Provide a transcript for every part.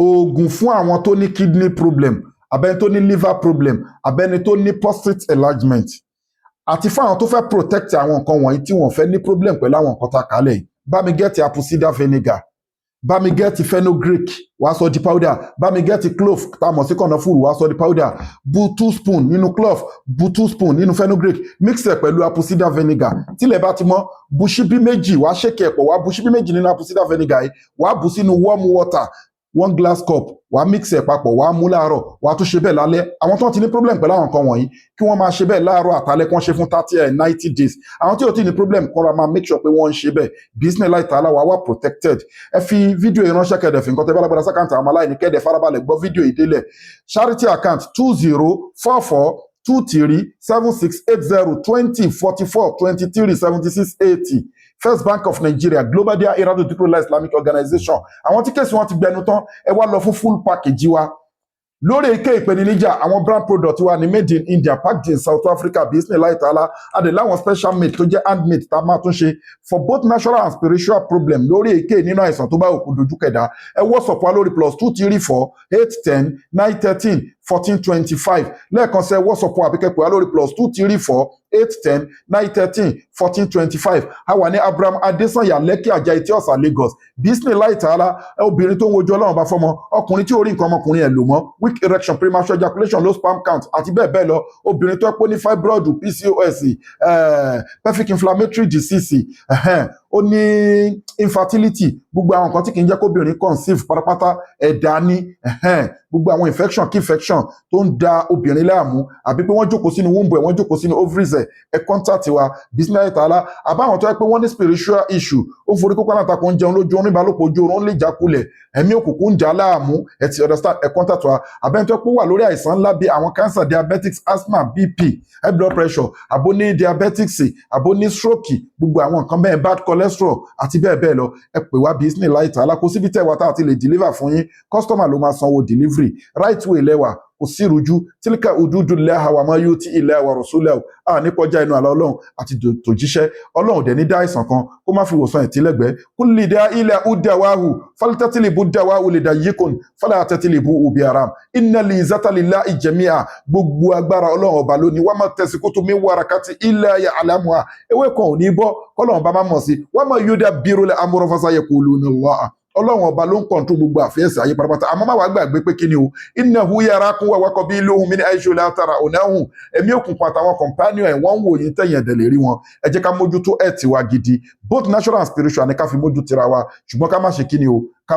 Oògùn fún àwọn tó ní kidney problem, abẹ́ni tó ní liver problem, abẹ́ni tó ní prostate enlargement, àti fún àwọn tó fẹ́ protect àwọn nǹkan wọ̀nyí tí wọ́n fẹ́ ní problem pẹ̀lú àwọn nǹkan tá a kálẹ̀ yìí. Bá mi get apple cider vinegar, bá mi get fenugreek, wàá sọ di powder. Bá mi get clove tá a mọ̀ sí kànáfùrù, wàá sọ di powder. Bu 2 spoon nínú clove, bu 2 spoon nínú fenugreek, mix ẹ̀ pẹ̀lú apple cider vinegar. Tílẹ̀ bá ti mọ́, bu ṣíbí 2, wàá shake ẹ̀ pọ̀. Wàá bu ṣíbí 2 nínú apple cider vinegar yìí, wàá bu sínú warm water, 1 glass cup, wàá mix ẹ̀ papọ̀, wàá mú láàárọ̀, wàá tún ṣe bẹ́ẹ̀ lálẹ́. Àwọn tó ń ti ní problem pẹ̀lú àwọn nǹkan wọ̀nyí, kí wọ́n máa ṣe bẹ́ẹ̀ láàárọ̀ àtàlẹ́, kí wọ́n ṣe fún 30 and 90 days. Àwọn tí ò tí ní problem kọ́ra máa make sure pé wọ́n ń ṣe bẹ́ẹ̀. Bismillahi ta'ala, wàá wà protected. Ẹ fi fídíò yìí ránṣẹ́, kẹ̀dẹ̀ fi nǹkan tẹ́ bá lágbára sí account àwọn aláìní, kẹ́dẹ̀ farabalẹ̀ gbọ́ fídíò yìí délẹ̀. Charity account: 2044237680, 2044237680, First Bank of Nigeria, Global Dahiratu Dhikrlahi Islamic Organization. Àwọn tí case wọn ti gbẹnu tán, ẹ wá lọ fún full package wa lórí ike ìpèníjà. Àwọn brand product wa ní made in India, packed in South Africa. Bismillahi ta'ala, adè láwọn special made tó jẹ́ handmade tá a máa tún ṣe for both natural and spiritual problem. Lórí èké nínú àìsàn tó bá òkú dojú kẹ̀dá, ẹ WhatsApp wa lórí +234 810 913 1425. Lẹ́ẹ̀kan sẹ́, WhatsApp wa àbí kẹ́ pè wá lórí +234 810 913 1425. A wà ní Abraham Adesanya, Lekki, Ajah, Etí Ọ̀sà, Lagos. Bismillahi ta'ala, obìnrin tó ń wojú Ọlọ́run bá fọ́mọ, ọkùnrin tí ò rí nǹkan ọmọkùnrin ẹ̀ lò mọ́, weak erection, premature ejaculation, low sperm count àti bẹ́ẹ̀ bẹ́ẹ̀ lọ. Obìnrin tó pé ní fibroid, PCOS, pelvic inflammatory disease, ó ní infertility, gbogbo àwọn nǹkan tí kì í jẹ́ kóbìnrin conceive pátápátá, ẹ̀dá ní gbogbo àwọn infection kí infection tó ń da obìnrin láàmú, àbí pé wọ́n jókòó sínú womb ẹ̀, wọ́n jókòó sínú ovaries ẹ̀, ẹ contact wa. Bismillahi ta'ala, àbáwọn tó yẹ pé wọ́n ní spiritual issue, ó ń forí kókó alátakò, ń jẹun lójú oorun, ìbálòpọ̀ ojú oorun, ó ń lè jákulẹ̀, ẹ̀mí òkùnkùn ń jà láàmú, ẹ ti understand, ẹ contact wa. Àbẹ́ni tó yẹ pé ó wà lórí àìsàn ńlá bíi àwọn cancer, diabetics, asthma, BP, high blood pressure, àbó ní diabetics, àbó ní stroke, gbogbo àwọn nǹkan bẹ́ẹ̀, bad cholesterol àti bẹ́ẹ̀ bẹ́ẹ̀ lọ, ẹ pè wá. Bismillahi ta'ala, kó síbi tẹ́ wa tá a ti lè deliver fún yín. Customer ló máa sanwó delivery. Right way lẹ́wà, kò sí ìrújú. Tilka hududullahi wa man yuti illaha wa rasulahu. A ní kọjá inú àlá Ọlọ́run àti tòjíṣẹ́ Ọlọ́run. Dẹ̀ ní dá àìsàn kan kó má fi wòsàn ẹ̀tílẹ̀gbẹ́. Kulli da'in dawahu faltatlibu dawahu lidayyikum fala tatlibu bi haram. Innal izzata lillahi jami'a. Gbogbo agbára, Ọlọ́run Ọba lónìí. Wa ma tasqutu min waraqati illa ya'lamuha. Ewé kan ò ní bọ́ kọ́lọ́run bá má mọ̀ sí. Wa man yudabbirul amra fasayaquluna Allah. Ọlọ́run Ọba ló ń control gbogbo àfẹ́sẹ̀ ayé pátápátá. Àmọ́ má wàá gbàgbé pé kí ni o, innahu yarakum wa qabiluhu min haythu la tarawnahum. Ẹ̀mí òkùnkùn àtàwọn companion ẹ̀, wọ́n ń wò yín tẹ̀yìn ẹ̀dẹ̀ lè rí wọn. Ẹ jẹ́ ká mójútó ẹ̀ tiwa gidi. Both natural and spiritual ni ká fi mójú tira wa, ṣùgbọ́n ká má ṣe kí ni o, ká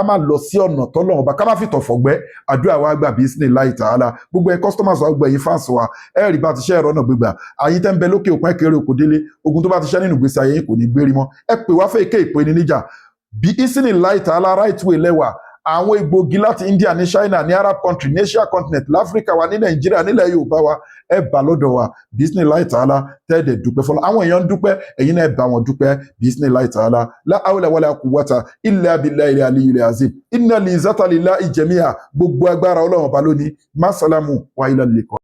má lọ sí ọ̀nà tọ́lọ́run Ọba, ká má fi tọ̀fọ̀ gbẹ́. Àdúrà wa gbà, bismillahi ta'ala. Gbogbo ẹ customers wa, gbogbo ẹ̀yin fans wa, ẹ rí bá ti ṣe ẹ̀rọ náà gbégbà. Àyín tẹ́ ń bẹ lókè òkun, ẹ kéré òkú délé. Ogun tó bá ti ṣẹ́ nínú ìgbésí ayé yín kò ní gbérí mọ́. Ẹ pè wá fẹ́ ike ìpè níjà. Bí isnillahi ta'ala, right way lẹ́wà. Àwọn egbògi láti India, ní China, ní Arab country, ní Asia continent, láfíríkà wa, ní Nàìjíríà, nílẹ̀ Yorùbá wa, ẹ bá lọ́dọ̀ wa. Bismillahi ta'ala, tẹ́ẹ̀dẹ̀ dúpẹ́ fọlọ́. Àwọn èèyàn ń dúpẹ́, ẹ̀yin náà ẹ bá wọn dúpẹ́. Bismillahi ta'ala, la hawla wala quwwata illa billahi aliyyil azim. Innal izzata lillahi jami'a. Gbogbo agbára, Ọlọ́run Ọba lónìí. Masalamu wa ilal liqa.